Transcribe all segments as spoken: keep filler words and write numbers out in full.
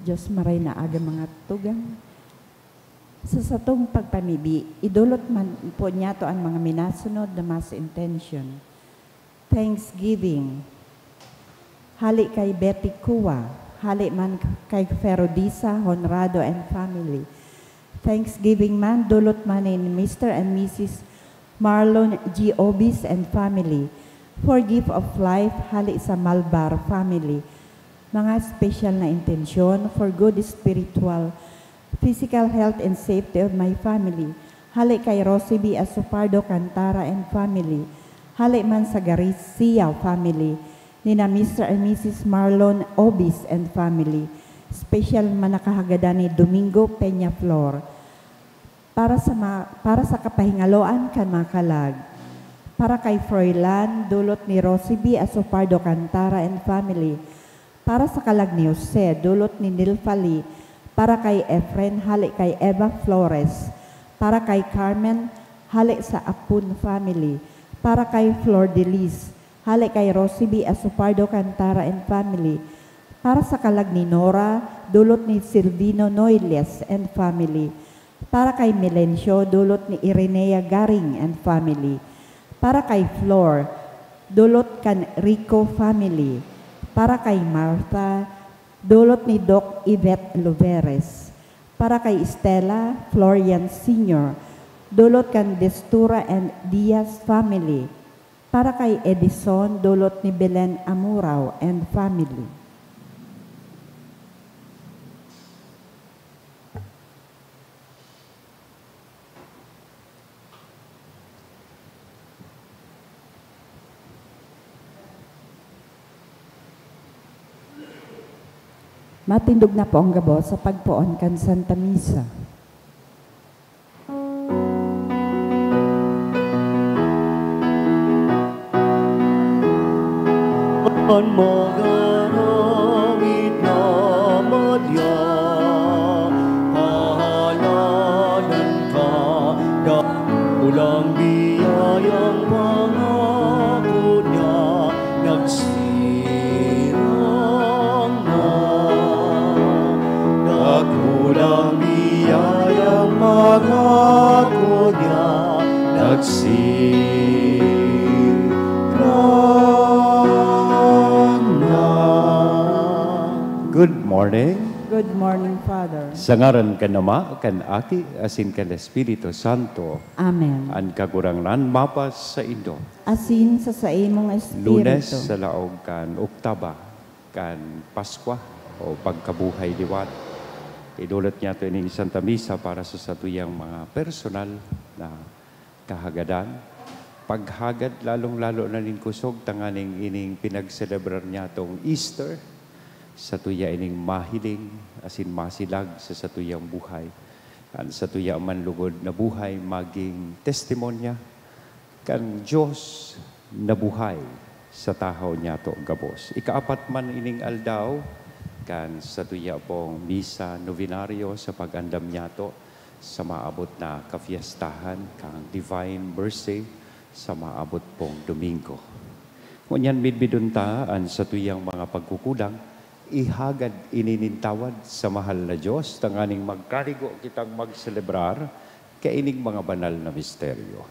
Diyos, maray na aga, mga tugang. Sa satong pagpamibi, idolot man po niyato an mga minasunod na mass intention. Thanksgiving. Hale kay Betty Cua, hale man kay Ferudisa Honrado and family. Thanksgiving man, dolot man ni Mister and Missus Marlon G. Obis and family. For gift of life, hale sa Malbar family. Mga special na intensyon for good spiritual, physical health and safety of my family. Hale kay Rosie B. Asopardo Cantara and family. Hale man sa Garcia family, nina Mister and Missus Marlon Obis and family. Special man na kahagadan ni Domingo Peña Flor. Para sa ma-, para sa kapahingaloan kan mga kalag. Para kay Froilan, dulot ni Rosie B. Asopardo Cantara and family. Para sa kalag ni Jose, dulot ni Nilfali. Para kay Efren, hale kay Eva Flores. Para kay Carmen, hale sa Apun family. Para kay Flor de Lis, hale kay Rosie B. Asopardo Cantara and family. Para sa kalag ni Nora, dulot ni Silvino Noiles and family. Para kay Melencio, dulot ni Irenea Garing and family. Para kay Flor, dulot kan Rico family. Para kay Martha, dulot ni Doc Yvette Luveres. Para kay Stella, Florian Senior, dulot kan Destura and Diaz family. Para kay Edison, dulot ni Belen Amurao and family. Matindog na po ang gabos sa pagpoon kan Santa Misa. An magaramit na madya, pahaladan ka, dakulang biyayang pangako niya, nagsirang na. Dakulang biyayang pangako niya, nagsirang na. Good morning. Good morning, Father. Sa ngaran kan Ama, kan Aki, asin kan Espiritu Santo. Amen. An Kagurangnan mapasaindo. Asin sa saimong espiritu. Lunes sa laog kan oktaba kan Paskwa o Pagkabuhay Liwat. Idolot niyato ining Santa Misa para sa satuyang mga personal na kahagadan. Paghagad, lalong-lalo na nin kusog, tanganing ining pinagselebrar niyatong Easter, satuya ining mahiling asin masilag sa satuyang buhay. An satuya man lugod na buhay maging testimonya kan Dios na buhay sa tahaw niyato gabos. Ikaapat man ining aldaw kan satuya pong misa novenario sa pag-andam niyato sa maabot na kafiestahan kan Divine Mercy sa maabot pong Domingo. Ngunyan, midbidon ta an satuyang mga pagkukulang, ihagad ini nin tawad sa mahal na Dios, tanganing magkarigo kitang magselebrar kaining mga banal na misteryo.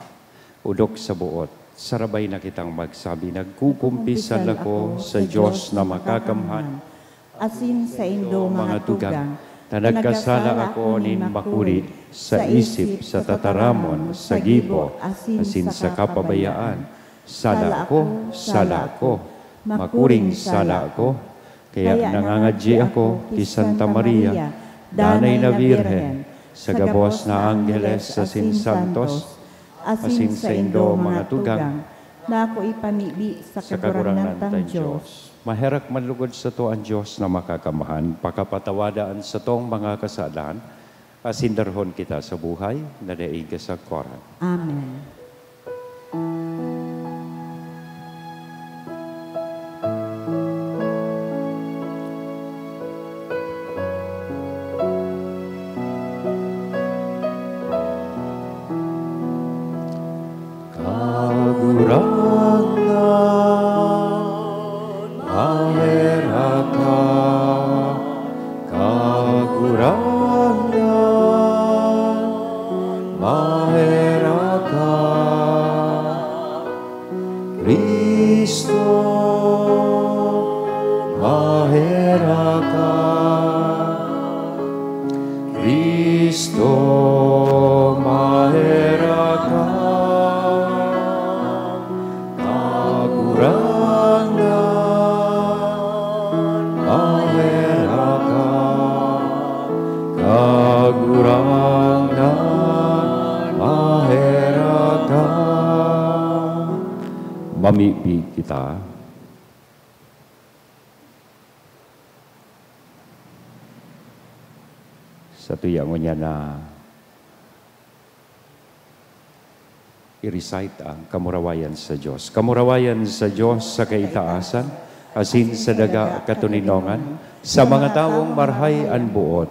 Odok sa boot, sarabay na kitang magsabi, "Nagkukumpisal ako sa Dios na makakamhan, asin saindo, mga tugang, na nagkasala ako nin makuri sa isip, sa tataramon, sa gibo, asin sa kapabayaan. Sala ako, sala ako, makuring sala ako." Kaya nangangadyi ako ki Santa Maria, Danay na Birhen, sa gabos na angheles asin santos, asin saindo, mga tugang, na ako ipamibi sa Kagurangnan tang Dios. Maherak man lugod sato an Dios na Makakamhan, pakapatawada an satong mga kasalan, asin darhon kita sa buhay na daing kasagkoran. Amen. Kagurangnan, maherak ka. Cristo, maherak ka, Kagurangnan, maherak ka, Kagurangnan, maherak ka. Mamibi kita. Sa tuya ngunyan na i-recite ang kamurawayan sa Dios. Kamurawayan sa Dios sa kaitaasan, asin sa daga katoninongan, sa mga tawong marhay an boot.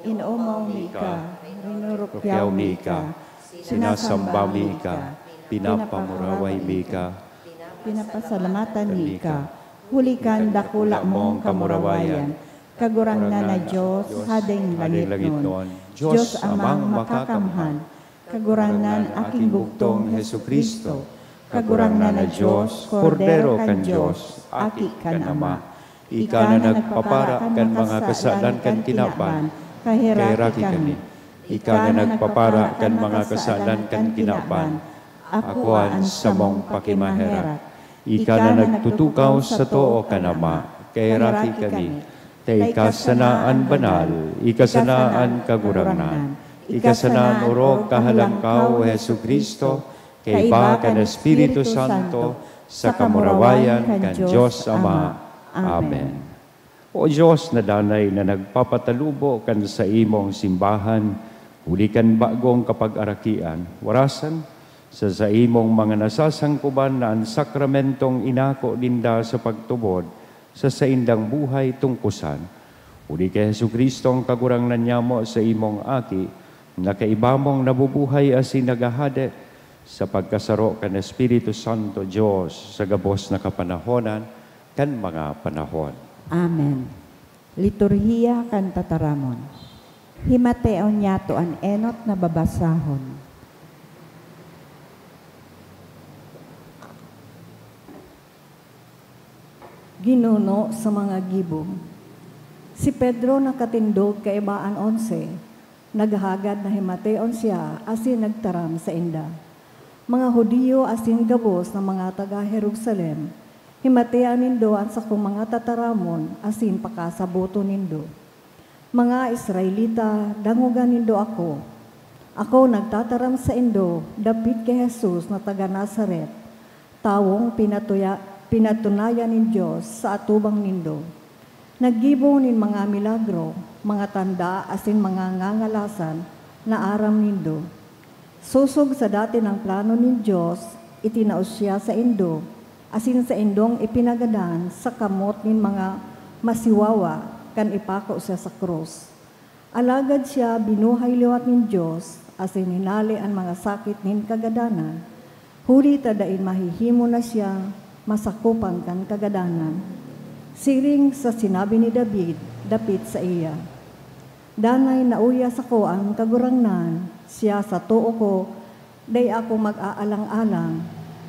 Inomaw mi ka, rinurukyaw mi ka, sinasamba mi ka, pinapamuraway mi ka, pinapasalamatan mi ka, huli kan dakula mong kamurawayan, Kagurangnan na Dios, Hadeng langitnon, Dios Amang makakamhan, Kagurangnan, aking bugtong Jesu-Cristo, Kagurangnan na Dios, Kordero kan Dios, Aki kan Ama. Ika na nagpapara kan mga kasalan kan kinaban, kaheraki kami. Ika na nagpapara kan mga kasalan kan kinaban, akoa an samong pakimaherak. Ika na nagtutukaw sa too kan Ama, kaheraki kami. Ta ika sana an banal, ika sana an Kagurangnan, ika sana an orog kahalangkaw, Jesu-Cristo, kaiba kan Espiritu Santo, sa kamurawayan kan Dios Ama. Amen. O Dios na danay na nagpapatalubo kan saimong simbahan, huli kan bagong kapagarakian, warasan, sa saimong mga nasasangkuban na an sakramentong inako ninda sa pagtubod sa saindang buhay tungkosan. Huli ki Jesu-Cristo, an Kagurangnan nyamo, saimong Aki, na kaiba mong nabubuhay asin naghahade sa pagkasaro kan Espiritu Santo, Dios, sa gabos na kapanahonan kan mga panahon. Amen. Liturhiya kan Tataramon. Himateon niyato an enot na babasahon. Ginuno sa mga gibo. Si Pedro nakatindog kaiba an onse. Naghagad na himateon siya asin nagtaram sainda, "Mga Judio asin gabos na mga taga Jerusalem, himatean nindo an sakong mga tataramon asin pakasaboton nindo. Mga Israelita, dangoga nindo ako. Ako nagtataram saindo dapit ki Jesus na taga Nazaret, tawong pinatuya-, pinatunayan nin Dios sa atubang nindo. Naggibo nin mga milagro, mga tanda asin mga ngangalasan na aram nindo. Sosog sa dati nang plano nin Dios, itinao siya saindo, asin saindong ipinagadan sa kamot nin mga masiwawa kan ipako siya sa krus. Alagad siya binuhay liwat nin Dios, asin hinale an mga sakit nin kagadanan, huli ta dai mahihimo na siya masakopan kan kagadanan. Siring sa sinabi ni David dapit saiya, "Danay nauya sako an Kagurangnan, siya sa too ko, dai ako mag-aalang-alang.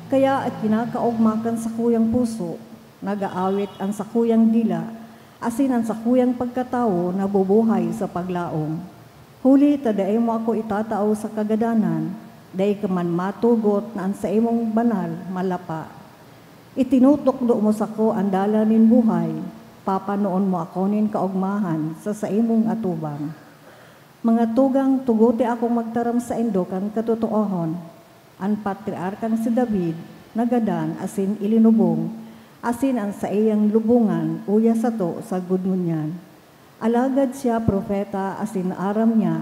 Kaya ikinakaogma kan sakuyang puso, nag-aawit an sakuyang dila, asin an sakuyang pagkatawo nabubuhay sa paglaom. Huli ta dai mo ako itatao sa kagadanan, dai ka man matugot na an saimong banal malapa. Itinutukdo mo sako an dalan nin buhay, papanoon mo ako nin kaogmahan sa saimong atubang." Mga tugang, tugote akong magtaram saindo kan katotoohon. An patriarkang si David nagadan asin ilinubong, asin an saiyang lubongan uya sato sagkod ngunyan. Alagad siya propeta asin aram niya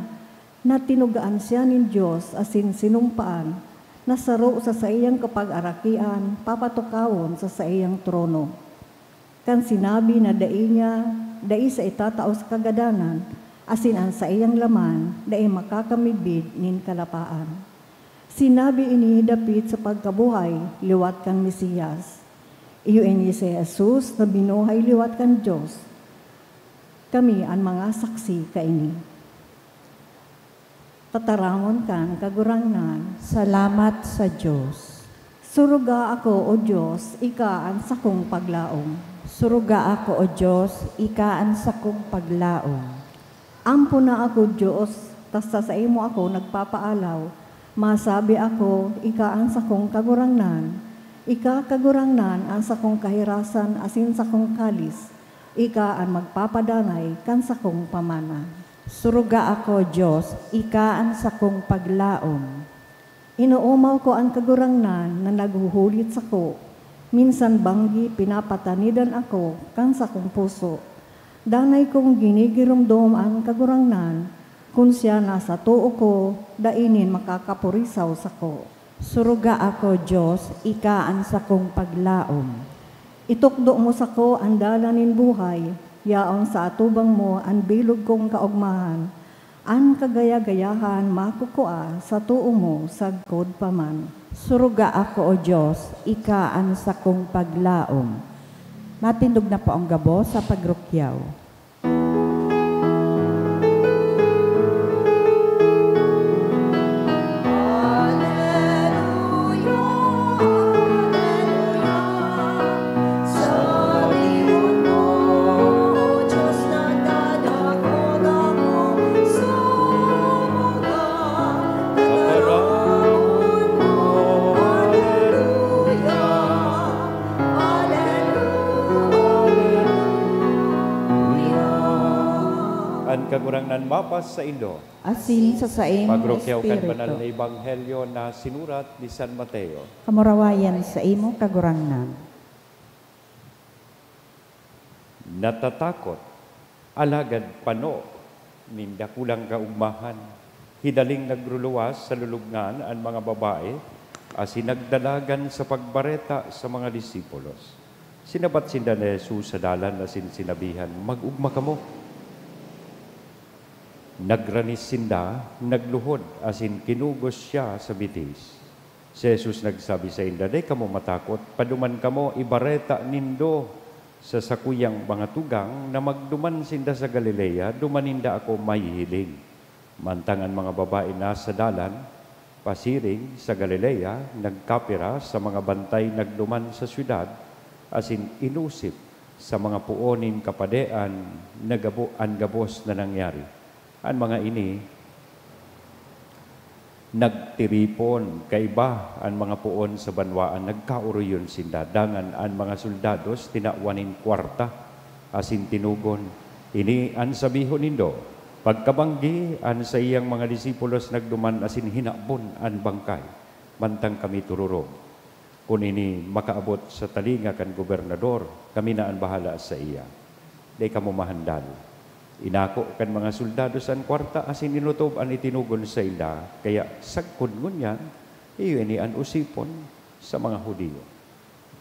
na tinugaan siya nin Dios asin sinumpaan na saro sa saiyang kapagarakian papatukawon sa saiyang trono. Kan sinabi na dai niya, dai siya itatao sa kagadanan, asin an saiyang laman dai makakamidbid nin kalapaan. Sinabi ini dapit sa pagkabuhay liwat kan Mesiyas. Iyo ini si Jesus na binuhay liwat kan Dios. Kami an mga saksi kaini. Tataramon kan Kagurangnan. Salamat sa Dios. Suruga ako, O Dios, ika an sakong paglaom. Suruga ako, O Dios, ika an sakong paglaom. Ampona ako, Dios, ta sa saimo ako nagpapaalaw. Masabi ako, "Ika an sakong Kagurangnan." Ika, Kagurangnan, an sakong kahirasan asin sakong kalis. Ika an magpapadanay kan sakong pamana. Suruga ako, Dios, ika an sakong paglaom. Inoomaw ko an Kagurangnan na naghuhulit sako. Minsan banggi pinapatanidan ako kan sakong puso. Danay kong ginigiromdom an Kagurangnan, kun siya nasa too ko, dai nin makakapurisaw sako. Suruga ako, Dios, ika an sakong paglaom. Itukdo mo sako an dalan nin buhay, yaon sa atubang mo an bilog kong kaogmahan. An kagaya-gayahan makukua sa too mo sagkod pa man. Suruga ako, O Dios, ika an sakong paglaom. Matindog na po ang gabos sa pagrukyaw. An Kagurangnan mapas saindo. Asin sa saimong Pagrukyaw kan espiritu. Banal na Ebanghelyo na sinurat ni San Mateo. Kamurawayan saimo, Kagurangnan. Natatakot, alagad pano nin dakulang kaogmahan. Hidaling nagruluwas sa lulubngan an mga babae asin nagdalagan sa pagbareta sa mga disipulos. Sinabat sinda ni Jesus sa dalan asin sinabihan, "Mag-ugma kamo." Nagranis sinda, nagluhod, asin kinugos siya sa bitis. Si Jesus nagsabi sainda, "Dai kamo matakot. Paduman kamo, ibareta nindo sa sakuyang mga tugang na magduman sinda sa Galilea, duman ninda ako mahihiling." Mantang an mga babae nasa dalan, pasiring sa Galilea, nagkapira sa mga bantay nagduman sa syudad, asin inusip sa mga poon nin kapadean na gabo-, an gabos na nangyari. An mga ini nagtiripon, kaiba an mga poon sa banwaan, nagkaoroyon sinda. Dangan an mga soldados tinawan nin kwarta asin tinugon, "Ini an sabihon nindo, 'Pagkabanggi, an saiyang mga disipulos nagduman asin hinabon an bangkay, mantang kami tururog.' Kun ini makaabot sa talinga kan gobernador, kami na an bahala saiya. Dai kamo mahandal." Inako kan mga soldados an kwarta asin inutob an itinugon sainda, kaya sagkod ngunyan, iyo ini an osipon sa mga Judio.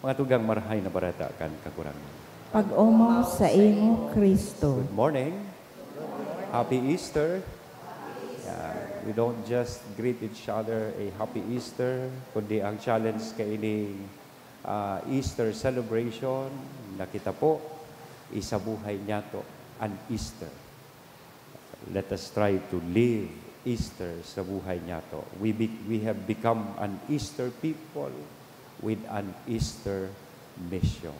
Mga tugang, Marahay na Bareta kan Kagurangnan. Pag-omaw saimo, Cristo. Good morning. Happy Easter. Yeah, we don't just greet each other a happy Easter, kundi ang challenge kaining, ah, Easter celebration na kita po, isabuhay niyato an Easter. Let us try to live Easter sa buhay niyato. We be-, we have become an Easter people with an Easter mission.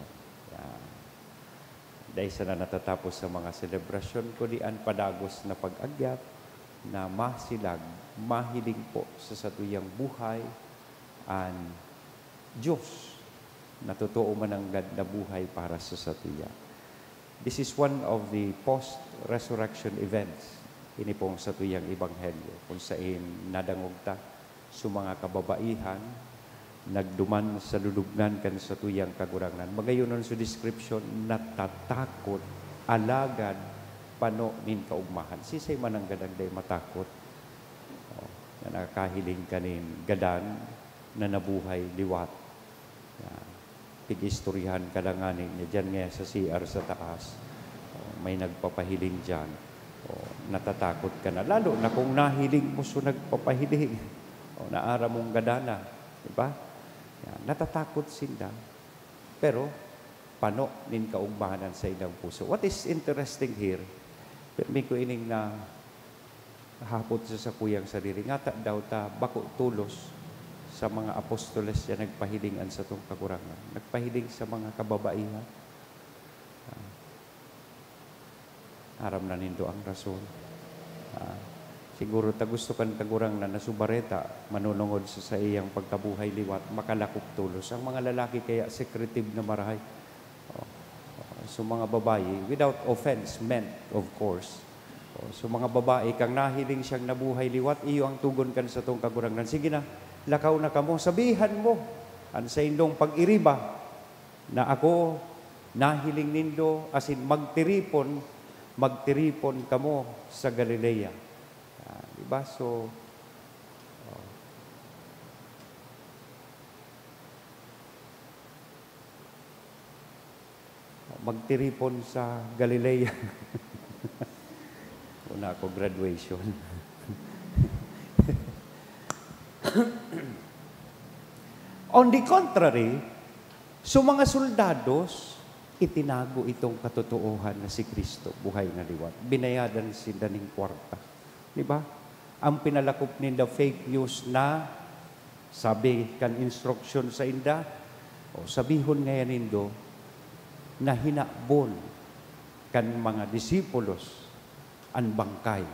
Yeah. Dai sana natatapos sa mga selebrasyon, kundi an padagos na pag-agyat na masilag, mahiling po sa satuyang buhay an Diyos na totoo mananggad na buhay para sa satuya. This is one of the post-resurrection events. Ini pong satuyang ebanghelyo, kung sain nadangog ta sa mga kababaihan, nagduman sa lulubngan kan satuyang Kagurangnan. Magayonon sa description, natatakot, alagad pano nin kaugmahan. Sisay mananggad an dai matakot? Oh, na nakahiling ka nin gadan na nabuhay liwat. Yan. Pig-istoryahan ka lang ngani niya diyan nga sa C R sa taas. Oh, may nagpapahiling diyan. Oh, natatakot ka na. Lalo na kung nahiling mo so nagpapahiling. Oh, naaram mong gadan na. Di ba? Yan. Natatakot sinda. Pero, pano nin kaugmahan sa ilang puso. What is interesting here, pirmi ko ining na hapot sa sakuyang sadiri, ngata daw ta bako tolos sa mga apostoles ya nagpahiling an satong Kagurangnan, nagpahiling sa mga kababaihan. Ah, aram na nindo ang rason. Siguro ta gusto kan Kagurangnan na su bareta manunungod sa saiyang pagkabuhay liwat, makalakop tolos. Ang mga lalaki kaya secretive na marahay. Oh, oh, so mga babayi, without offense meant, of course. Oh, so mga babayi, kang nahiling siyang nabuhay liwat, iyo ang tugon kan satong Kagurangnan, "Sige na, lakaw na kamo, sabihan mo an saindong pag-iriba na ako nahiling nindo, asin magtiripon, magtiripon kamo sa Galilea." Ah, di ba? So, oh. Magtiripon sa Galilea. Una ako graduation. On the contrary, so mga soldados, itinago itong katotoohan na si Cristo, buhay na liwat. Binayadan sinda ning kwarta. Di ba? Ang pinalakop ninda fake news na sabi kan instruksyon sa inda, o sabihon ngaya nindo, na hinabon kan mga disipulos an bangkay.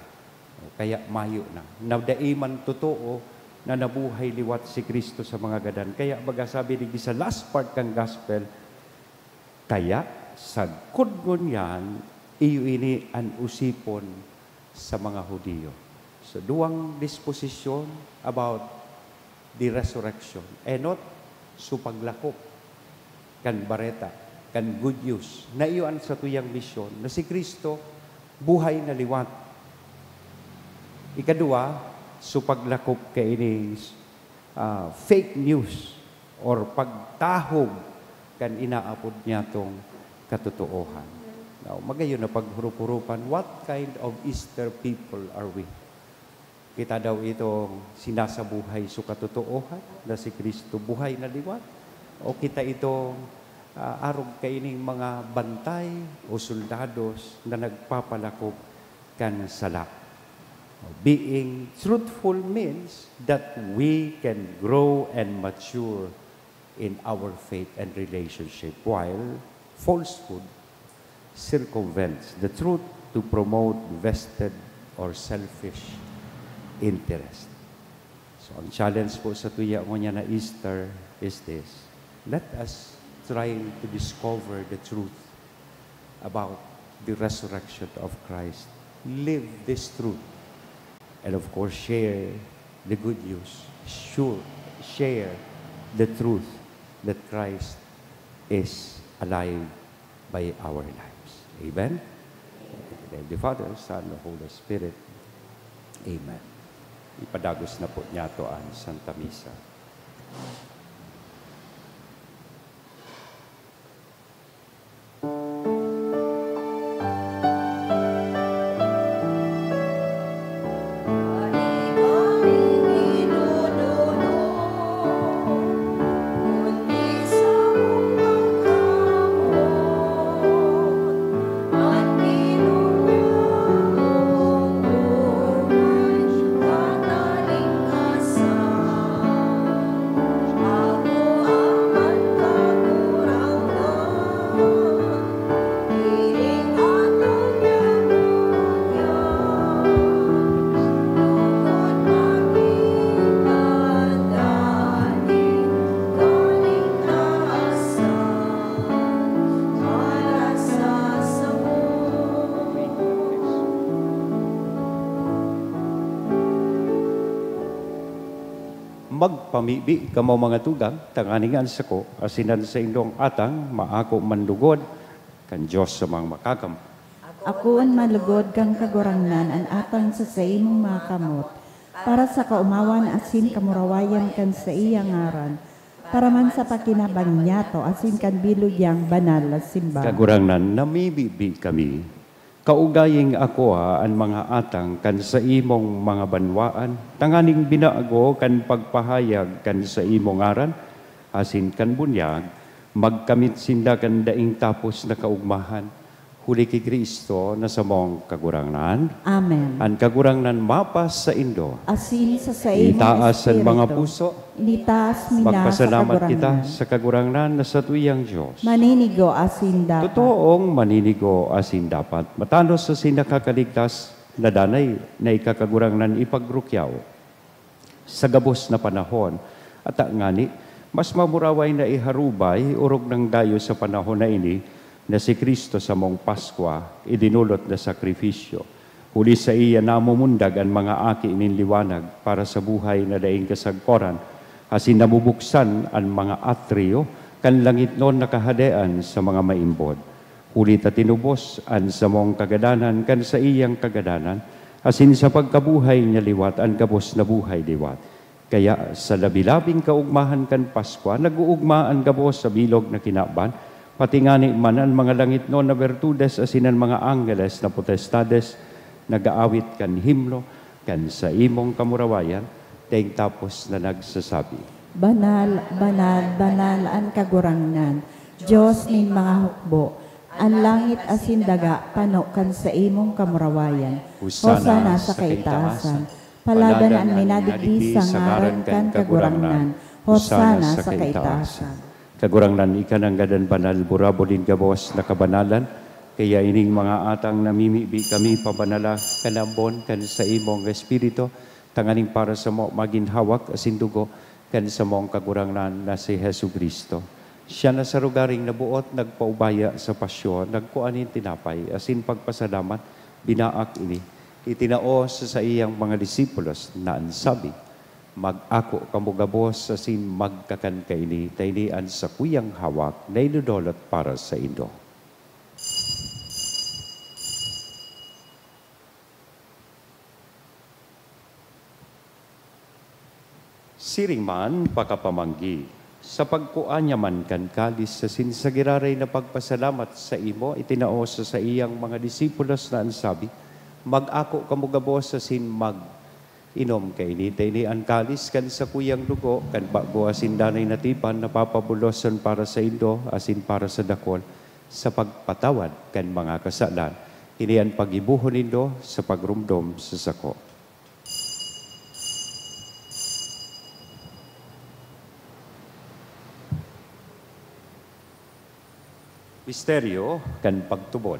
O, kaya mayo na, na dai man totoo na nabuhay liwat si Cristo sa mga gadan. Kaya baga sabi digdi sa last part kan gospel, "Kaya sagkod ngunyan, iyo ini an osipon sa mga Judio." So, duwang disposisyon about the resurrection. Enot, so paglakop kan bareta, kan good news, na iyo an satuyang misyon, na si Cristo buhay na liwat. Ikadua, so paglakop kaining, ah, fake news or pagtahob kan inaapod niyatong katotoohan. Now, magayon na paghurup-hurupan, what kind of Easter people are we? Kita daw itong sinasabuhay so katotoohan na si Cristo buhay na liwat? O kita itong, ah, arog kaining mga bantay o soldados na nagpapalakop kan sala? Being truthful means that we can grow and mature in our faith and relationship, while falsehood circumvents the truth to promote vested or selfish interest. So, ang challenge po sa tuya ngunyan na Easter is this: let us try to discover the truth about the resurrection of Christ. Live this truth. And of course, share the good news. Sure, share the truth that Christ is alive by our lives. Amen? In the name of the Father, Son, and Holy Spirit. Amen. Ipadagos na po niyato an Santa Misa. Magpamibi kamo, mga tugang, tanganing an sako asin an saindong atang maako man lugod kan Dios sa mga makakamot. Akoon man lugod kan Kagurangnan an atang sa saimong mga kamot, para sa kaomawan asin kamurawayan kan saiyang ngaran, para man sa pakinabang niyato asin kan bilog niyang banal na simbahan. Kagurangnan, namibibi kami, kaugaying akoa an mga atang kan saimong mga banwaan, tanganing binago kan pagpahayag kan saimong ngaran asin kan bunyag, magkamit sinda kan daing tapos na kaogmahan, huli ki Cristo na samong Kagurangnan. Amen. An Kagurangnan mapasaindo. Asin sa saimong Itaas an mga espiritu. Puso. Initaas mi na sa Magpasalamat kita Kagurangnan. Sa Kagurangnan na satuyang Dios. Maninigo asin dapat. Totoong maninigo asin dapat. Matanos asin nakakaligtas, Nadanay na ika, Kagurangnan, ipagrukyaw sa gabos na panahon. At ngani, mas mamuraway na iharubay, orog nang dayo sa panahon na ini, na si Cristo samong Paskwa, idinolot na sakrifisyo. Huli saiya namumundag an mga aki nin liwanag para sa buhay na daing kasagkoran, asin nabubuksan an mga atriyo kan langitnon na kahadean sa mga maimbod. Huli ta tinubos an samong kagadanan kan saiyang kagadanan, asin sa pagkabuhay niya liwat an gabos na buhay liwat. Kaya sa labi-labing kaugmahan kan Paskwa, nag-oogma an gabos sa bilog na kinaban, pati ngani man an mga langitnon na bertudes asin an mga anggeles na potestades nag-aawit kan himno kan saimong kamurawayan, daing tapos na nagsasabi, "Banal, banal, banal an Kagurangnan, Dios nin mga hukbo. An langit asin daga pano kan saimong kamurawayan. Hosana sa kaitaasan. Paladan an minadigdi sa ngaran kan Kagurangnan. Hosana sa kaitaasan." Kagurangnan, ika nanggad an banal, burabod nin gabos na kabanalan. Kaya ining mga atang namimibi kami pabanala kan ambon kan saimong Espiritu, tanganing para samo magin hawak asin dugo kan samong Kagurangnan na si Jesu-Cristo. Siya na sa lugaring naboot nagpaubaya sa pasyon, nagkua nin tinapay asin pagpasalamat, binaak ini, itinao sa saiyang mga disipulos na an sabi, "Mag-ako kamo gabos asin magkakan kaini, ta ini an sakuyang hawak na idodolot para saindo." Siring man, pakapamanggi, sa pagkua niya man kan kalis asin sa giraray na pagpasalamat saimo, itinao sa saiyang mga disipulos na an sabi, "Mag-ako kamo gabos asin mag-inom kaini, ta ini an kalis kan sakuyang dugo, kan bago asin danay na tipan, na papabulosan para saindo asin para sa dakul, sa pagpatawad kan mga kasalan. Ini an paggibohon nindo sa pagromdom sa sako." Misteryo kan pagtubod.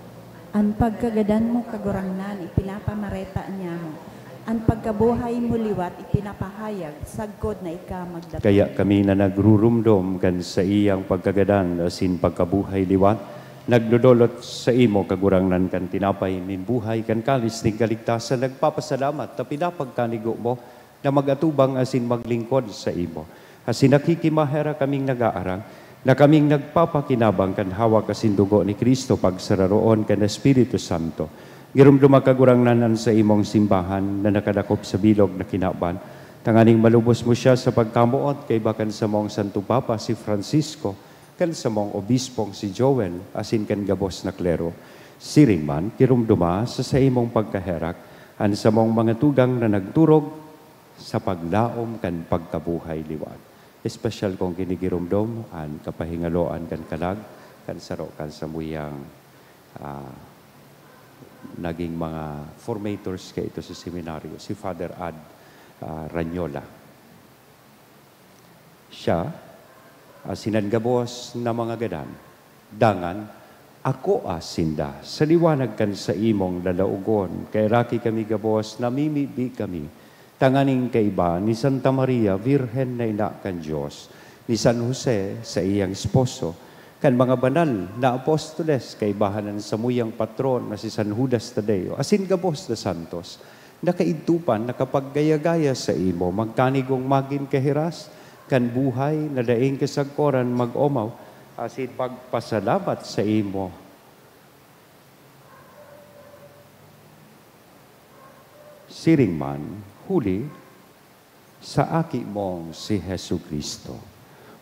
An pagkagadan mo, Kagurangnan, ipinapamareta niamo. An pagkabuhay mo liwat ipinapahayag, sagkod na ika magdatong. Kaya kami na nagrurumdom kan saiyang pagkagadan asin pagkabuhay liwat, nagdodolot saimo, Kagurangnan, kan tinapay nin buhay, kan kalis nin kaligtasan, nagpapasalamat ta pinapagkanigo mo na mag-atubang asin maglingkod saimo. Asin nakikimaherak kaming nag-aarang na kaming nagpapakinabang kan hawak asin dugo ni Cristo pagsararoon kan Espiritu Santo. Giromdoma, Kagurangnan, an saimong simbahan na nakadakop sa bilog na kinaban, tanganing malubos mo siya sa pagkamoot kaiba kan samong Santo Papa, si Francisco, kan samong obispong si Joel, asin kan gabos na klero. Siring man, giromdoma sa saimong pagkaherak an samong mga tugang na nagturog sa paglaom kan pagkabuhay liwat. Espesyal kong ginigiromdom an kapahingaloan kan kalag kan saro kan samuyang, ah, naging mga formators kaito sa seminaryo, si Father Ad, ah, Ranyola. Siya, asin an gabos na mga gadan, dangan, akoa sinda sa liwanag kan saimong lalaogon. Kaheraki kami gabos, namimibi kami, tanganing kaiba ni Santa Maria, Birhen na ina kan Dios, ni San Jose, saiyang esposo, kan mga banal na apostoles, kaibahan an samuyang patron na si San Judas Tadeo, asin gabos na santos, na kaidto pa nakapaggaya-gaya saimo, magkanigong magin kahiras kan buhay na daing kasagkoran mag-omaw, asin pagpasalamat saimo. Siring man, huli sa Aki mong si Jesu-Cristo.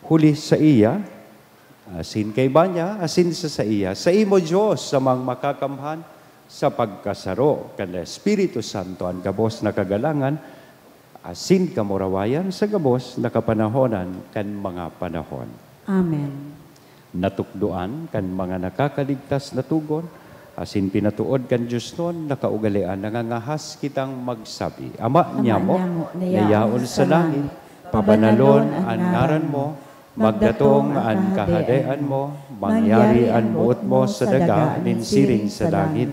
Huli saiya, asin kaiba niya, asin sa saiya, saimo, Dios, Amang Makakamhan, sa pagkasaro kan Espiritu Santo, an gabos na kagalangan asin kamurawayan sa gabos na kapanahonan kan mga panahon. Amen. Natukdoan kan mga nakakaligtas na togon, asin pinatood kan diosnon na kaugalean, nangangahas kitang magsabi, Ama niamo, na yaon sa langit, pabanalon an ngaran mo, magdatong an kahadean mo, mangyari an boot mo sa daga nin siring sa langit.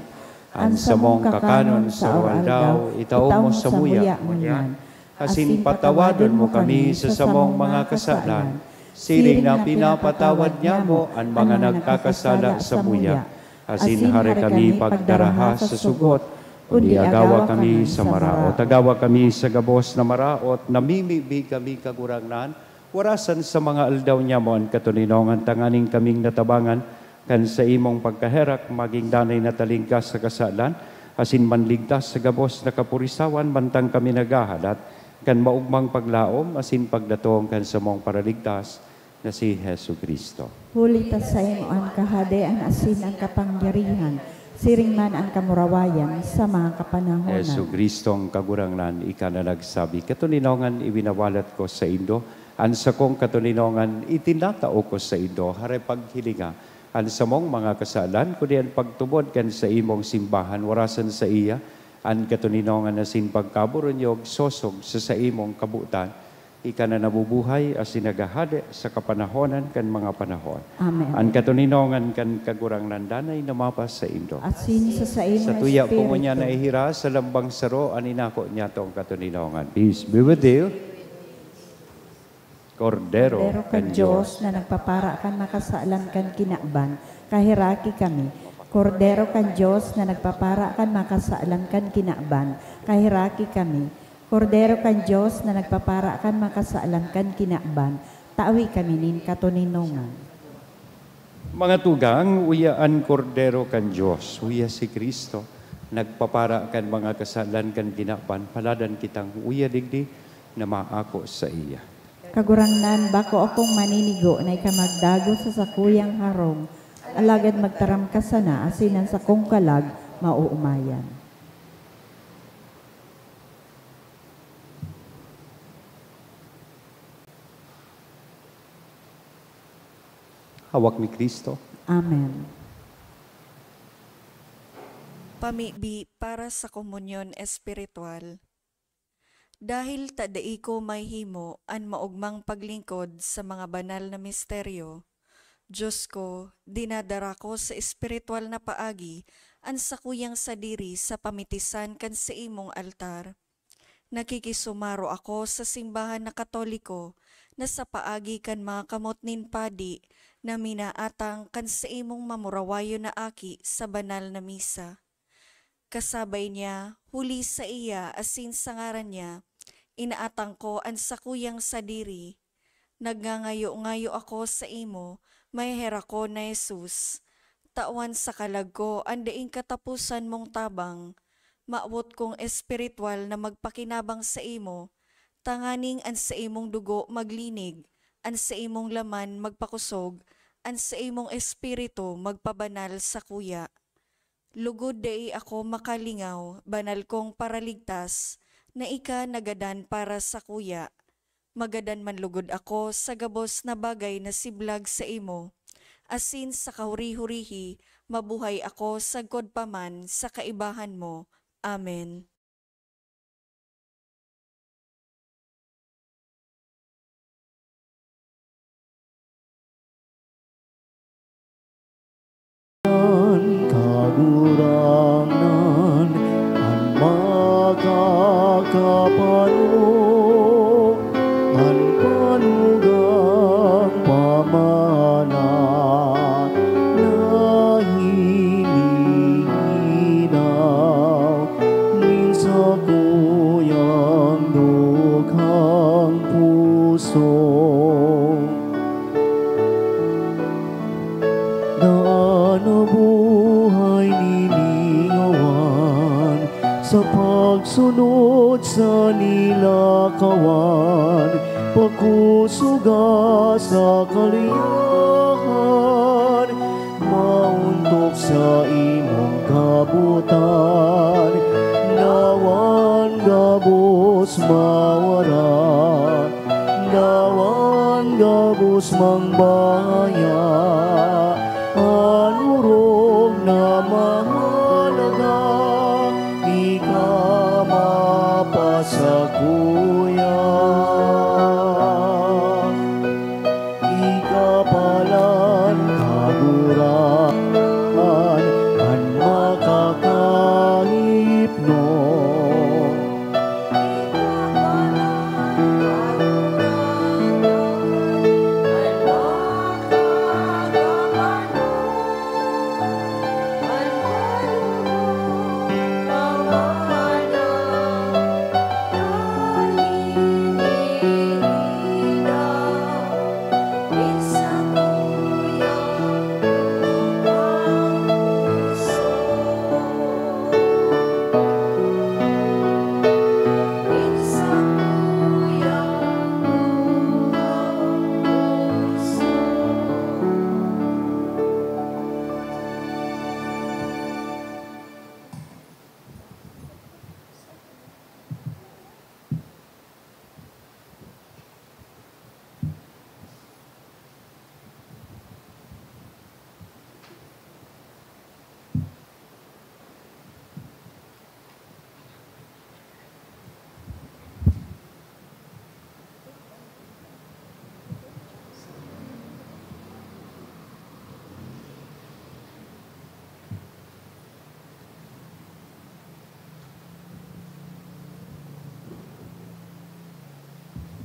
An samong kakanon sa aldaw-aldaw, itao mo samuya ngunyan, asin patawadon mo kami sa samong mga kasalan, siring na pinapatawad nyamo an mga nagkakasala samuya. Asin hare kami pagdaraha sa sugot, kundi agawa kami sa maraot. Agawa kami sa gabos na maraot, namimibi kami, Kagurangnan, warasan sa mga aldaw nyamo an katoninongan, tanganing kaming natabangan kan saimong pagkaherak, magin danay na talingkas sa kasalan, asin manligtas sa gabos na kapurisawan, mantang kami naghahalat kan maogmang paglaom asin pagdatong kan samong Paraligtas na si Jesu-Cristo. Huli ta saimo an kahadean asin an kapangyarihan, siring man an kamurawayan sa mga kapanahonan. Jesu-Cristo, ang Kagurangnan, ika na nagsabi, "Katoninongan, iwinawalat ko saindo an sakong katoninongan, itinatao ko saindo." Hare paghilinga an samong mga kasalan, kundi an pagtubod kan saimong simbahan, warasan saiya an katoninongan asin pagkaburunyog, sosog sa saimong kabotan. Ika na nabubuhay asin naghahade sa kapanahonan kan mga panahon. Amen. An katoninongan kan Kagurangnan danay na mapasaindo. Asin sa saimong Sa tuya po espiritu. Ngunyan na ihiras sa lambang saro an inako niyatong katoninongan. Peace be with you. Kordero Kordero kan kan Dios Dios. Na nagpapara kan makasalan kan kinaban, kaheraki kami. Kordero kan Dios na nagpapara kan makasalan kan kinaban, kaheraki kami. Kordero kan Dios na nagpapara kan makasalan kan kinaban, tawi kami nin katoninongan. Mga tugang, uya an Kordero kan Dios, uya si Cristo, nagpapara kan mga kasalan kan kinaban, paladan kitang uya digdi na maako saiya. Kagurangnan, bako akong maninigo na ika magdagos sa sakuyang harong, alagad magtaram ka sana asin an sakong kalag maoomayan. Hawak ni Cristo. Amen. Pamibi para sa komunyon espiritual. Dahil ta dai ko mahihimo an maogmang paglingkod sa mga banal na misteryo, Diyos ko, dinadara ko sa espiritual na paagi an sakuyang sadiri sa pamitisan kan saimong altar. Nakikisumaro ako sa simbahan na Katoliko na sa paagi kan mga kamot nin padi na minaatang kan saimong mamurawayon na aki sa banal na misa. Kasabay niya, huli saiya asin sa ngaran niya, inaatang ko an sakuyang sadiri. Nagngangayo-ngayo ako saimo, maheherakon na Jesus. Tawan sa kalag ko an daing kataposan mong tabang. Mawot kong espiritual na magpakinabang saimo, tanganing an saimong dugo maglinig, an saimong laman magpakosog, an saimong espiritu magpabanal sakuya. Lugod dai ako makalingaw, banal kong Paraligtas, na ika nagadan para sakuya. Magadan man lugod ako sa gabos na bagay na siblag saimo, asin sa kahuri-hurihi, mabuhay ako sagkod pa man sa kaibahan mo. Amen. An Kagurangnan an makakapano, an panugang pamana na hinihinaw nin sakuyang dukhang puso. Daan na buhay nilingawan sa pagsunod sa nilakawan, pakusuga sa kaliyahan, maontok sa imong kabotan, nawan gabos mawara. Nawan gabos mangbahaya an orog na mahalaga, ika mapasakuya. Ika palan, Kagurangnan, an makaka-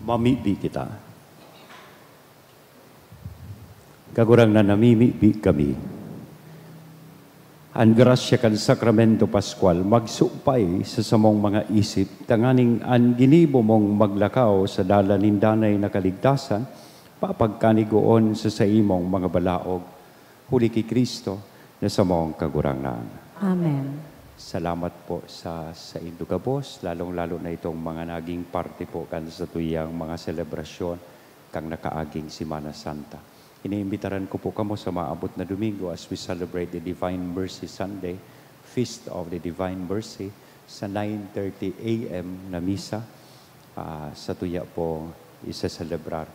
Mamibi kita. Kagurangnan, namimibi kami. An grasya kan Sakramento Pascual magsupay sa samong mga isip, tanganing an ginibo mong maglakaw sa dalan nin danay na kaligtasan, papagkanigoon sa saimong mga balaog, huli ki Cristo na samong Kagurangnan. Amen. Salamat po sa saindo gabos, lalong-lalo na itong mga naging parte po kan satuyang mga selebrasyon kan nakaaging Semana Santa. Iniimbitaran ko po kamo sa maabot na Domingo as we celebrate the Divine Mercy Sunday, Feast of the Divine Mercy, sa nine thirty A M na misa. Ah, satuya po isaselebrar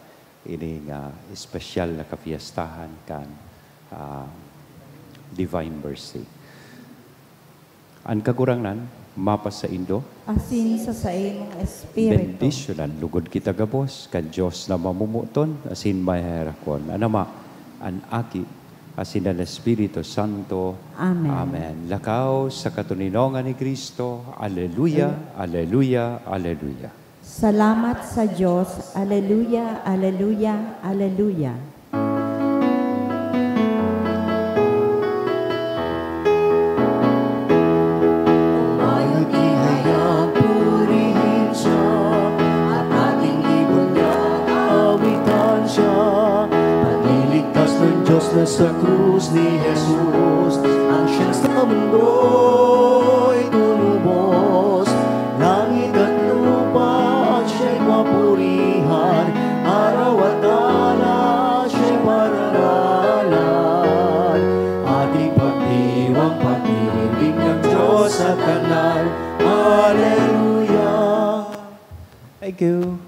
ini nga espesyal na kapiyastahan kan, ah, Divine Mercy. An Kagurangnan mapasaindo. Asin sa saimong espiritu. Bendisyonan lugod kita gabos kan Dios na mamomoton asin maheherakon, an Ama, an Aki, asin an Espiritu Santo. Amen. Amen. Lakaw sa katoninongan ni Cristo. Aleluya, aleluya, aleluya. Salamat sa Dios. Aleluya, aleluya, aleluya. Mayo ki hayag purihin siya, at ating ibon niya awitan siya. Panliligtas ng Diyos na sa krus ni Jesus, ang siyang sa mundo'y tinubos. Langit at lupa siya'y papurihan, araw at alak siya'y pararalan. Ating pagdiwang, pag-ibig ng Diyos sa tanal. Aleluya! Thank you.